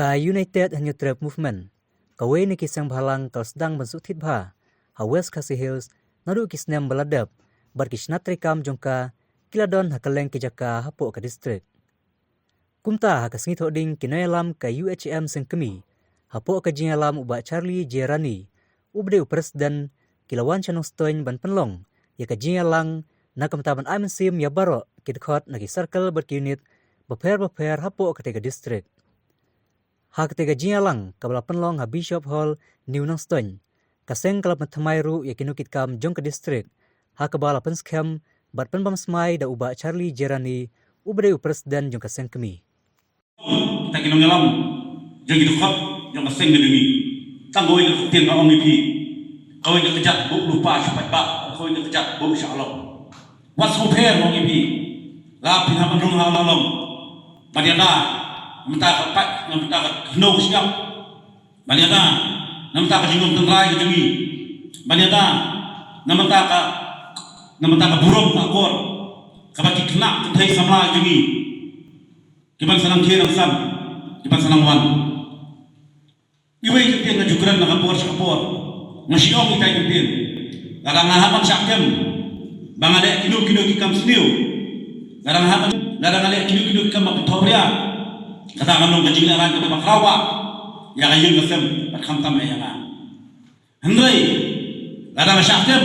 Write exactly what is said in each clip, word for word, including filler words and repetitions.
Ka United Hynñiewtrep Movement, kawei na ki seng bhalang ka la sdang ban sngewthuh bha ha West Khasi Hills naduh ki snem ba la dep, bad ki shnat treikam jong ka ki la don ha kylleng ki jaka hapoh ka district. Kumta ha ka sngi Thohdieng ki nongïalam ka U H M Sengkmie, hapoh ka jingïalam u Bah Charlie J Rani, uba dei u president, ki la wan sha Nongstoiñ ban pynlong ïa ka jingïalang, na ka bynta ban ai mynsiem ïa baroh ki dkhot na ki circle bad ki unit bapher bapher hapoh katei ka district. Ha katei ka jingïalang kaba la pynlong ha Bishop Hall, New Nongstoiñ, ka seng ka la pynthymmai ruh ïa ki nongkitkam jong ka district, ha kaba la pynskhem bad pynbam smai da u Bah Charlie J Rani, uba dei u president jong ka Sengkmie. Kita ki nongïalam jong ki dkhot jong ka seng ka jong ngi. Tang kawei ka ktien nga ong ïa phi. Kawei ka kjat bun lypa sha paidbah, kawei ka kjat bun sha lok. Wat sngewpher, nga ong ïa phi. La phi hap ban rung ha lok. Ban ïada na bynta ka pait, na bynta ka khyndew ka shyiap. Ban ïada na bynta ka jinglong tynrai ka jong ngi. Ban ïada na bynta ka, na bynta ka burom ka akor kaba ki khynnah kynthei samla ka jong ngi ki ban sa nang khie nang san, ki ban sa nang wan. Iwei i kyntien nga ju kren na ka por sha ka por. Nga shu ong ïa i kyntien. Lada nga hap ban shah kem ba nga leh kino kino ki kam sniew, lada nga hap ban, lada nga leh kino kino ki kam ba pynthok ria, kata kan long ka jinglehrain kaba khraw bha ïa ka ïing ka sem bad khamtam ïa nga. Hynrei lada nga shah kem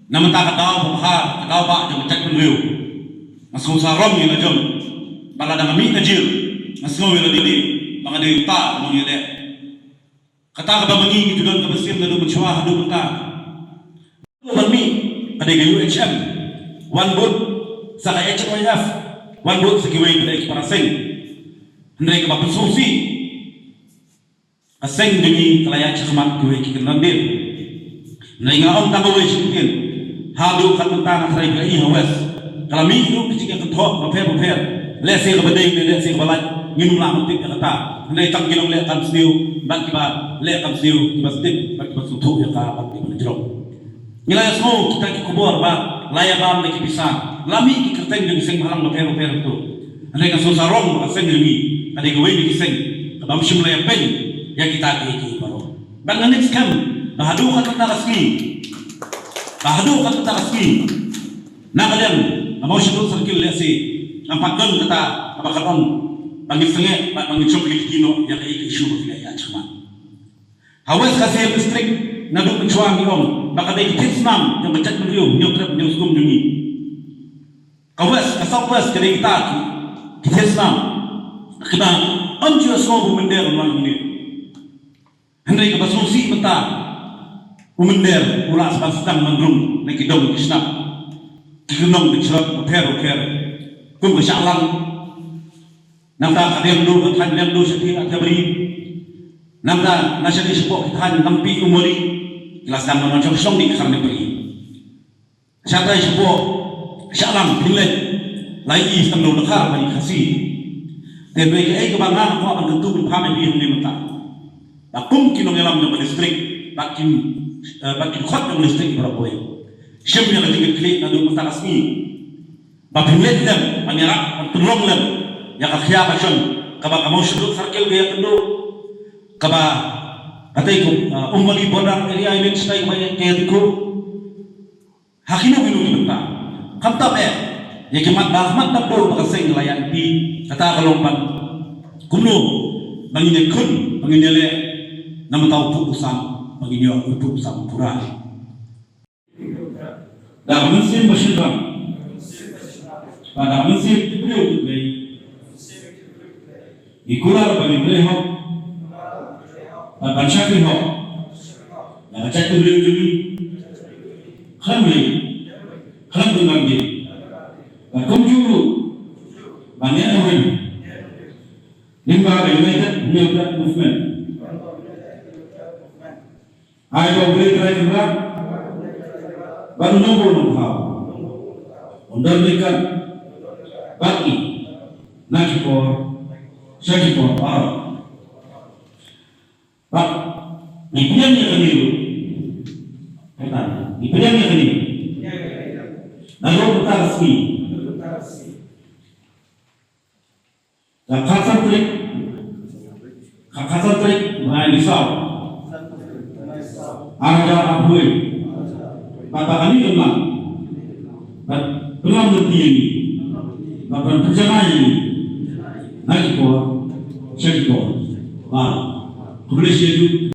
na bynta ka daw babha, ka daw bah jong ka jaitbynriew, nga sngewsarong ïa la jong. Bad lada nga mih na jel, nga sngew ïa lade ba nga dei uta u nongïaleh. Kata kaba ma ngi ngi ju don ka mynsiem naduh mynshuwa haduh mynta. Ban mih, ka dei ka U H M, wan bud sa ka H Y F, wan bud sa kiwei pat ki para seng. Hynrei kaba pynsngewsih, ka seng jong ngi ka la ïaid shakhmat kiwei ki kynran dien. Hynrei nga ong tang kawei shi ktien. Haduh katne mynta nga tharai phi la i ha West, ka la mih ruh ki jingïakynthoh bapher bapher. Lehse kaba dei ne lehse kaba lait, ngim lah ban tip ïa kata. Hynrei tang ki nongleh kam sniew bad kiba leh kam sniew, kiba tip bad kiba sngewthuh ïa ka bad kiba jrong. Ngi la ïasngew kita ki khubor ba la ïabam da ki pisa, la mih ki kyrteng da ki seng bhalang bapher bapher ruh. Hynrei nga sngewsarong ba ka seng jong ngi ka dei kawei na ki seng kaba ym shym la ïapeiñ ïa kita kiei kiei baroh. Bad nga ngeit skhem ba haduh katne mynta ka sngi, ba haduh katne mynta ka sngi, na ka liang ka Mawshynrut Circle lehse ngam pat don kata kaba ka don ba ngin sangeh bad ba ngin shong kylli noh ïa kaei ka issue ba phi la ïaid shakhmat. Ha West Khasi Hills District naduh mynshuwa ngi ong ba ka dei ki thied snam jong ka jaitbynriew Hynñiewtrep Hynñiewskum jong ngi. Ka West, ka South West ka dei kita ki, ki thied snam. Kaba ym ju ïasngew u mynder u wan hangne. Hynrei kaba sngewsih mynta, u mynder u lah sa ban sdang ban rung na ki dong ki shnat, ki khynnah ki shnat bapher bapher, kum ka Shahlang. Nangta ka Liangdo, ka thaiñ Liangdo shatei Athiabari. Nangta na shatei shapoh ki thaiñ Nangpih, Umwali, ki la sdang ban wan shong shong ne ki Kharnepari. Shatei shapoh Shahlang Phinleit la ïohi sdang da u Dkhar bad i Khasi. Te hynrei kaei kaba nga nga kwah ban kyntu ban pham ïa phi hangne mynta, ba kum ki nongïalam jong ka district bad ki, eh, bad ki dkhot jong ka district baroh kawei, shim ïa ka jingkitkhlieh naduh mynta ka sngi. Ba pynleit lem ban ïarap ban pynlong lem ïa ka khia ka shon kaba ka Mawshynrut Circle ka ïakynduh, kaba katei ka, uh, Umwali Border Area Unit shatei kaba ïa ka ïadei ka ha kino kino ki bynta. Khamtam eh ïa ki mat ba khmat dap dur ba ka seng la ïa phi, kata ka long ban kumno ba ngin ïakhun, ba ngin ïaleh na bynta u pud u sam, ba ngin ïoh u pud u sam pura. Da ka mynsiem ba shynrang bad da ka mynsiem kyrpad ïa U Blei, ngi kular ba ngin trei hok bad ban shakri hok ïa ka jaitbynriew jong ngi khlem ri, khlem pynban dien, bad kumjuh ruh ban ïaid rim lyngba ka United Hynñiewtrep Movement. Ai ba U Blei Trai Kynrad bad u Nongbuh Nongthaw un don ryngkat bad ngi na ki por sha ki por baroh. Bad ngi pdiang ïa kane ruh, ngi pdiang ïa kane naduh mynta ka sngi. Ka khatsan tarik Saw. Ar hajar arphew wei. Bad ba kane ka imlang, bad pynlong lynti ïa ngi, bad ban pynjanai ïa ngi na ki por sha ki por. Bad khublei shibun.